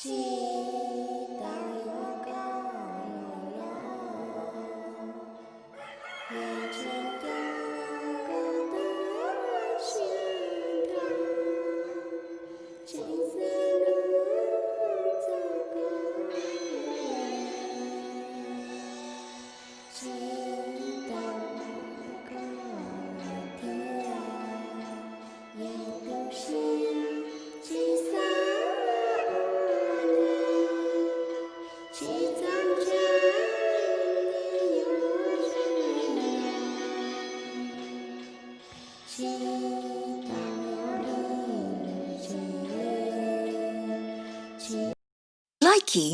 Tsis tau yuav koj los los, yog tsis coj koj tau siab nrog, tsis xav hlub txog koj los, tsis tau hlub koj los thiab. Yog tu siab tsis xav ua ntej, tsis txhob ntshai, yuav zoo li no. Tsis tau yuav ib lub tsev, tsis Likee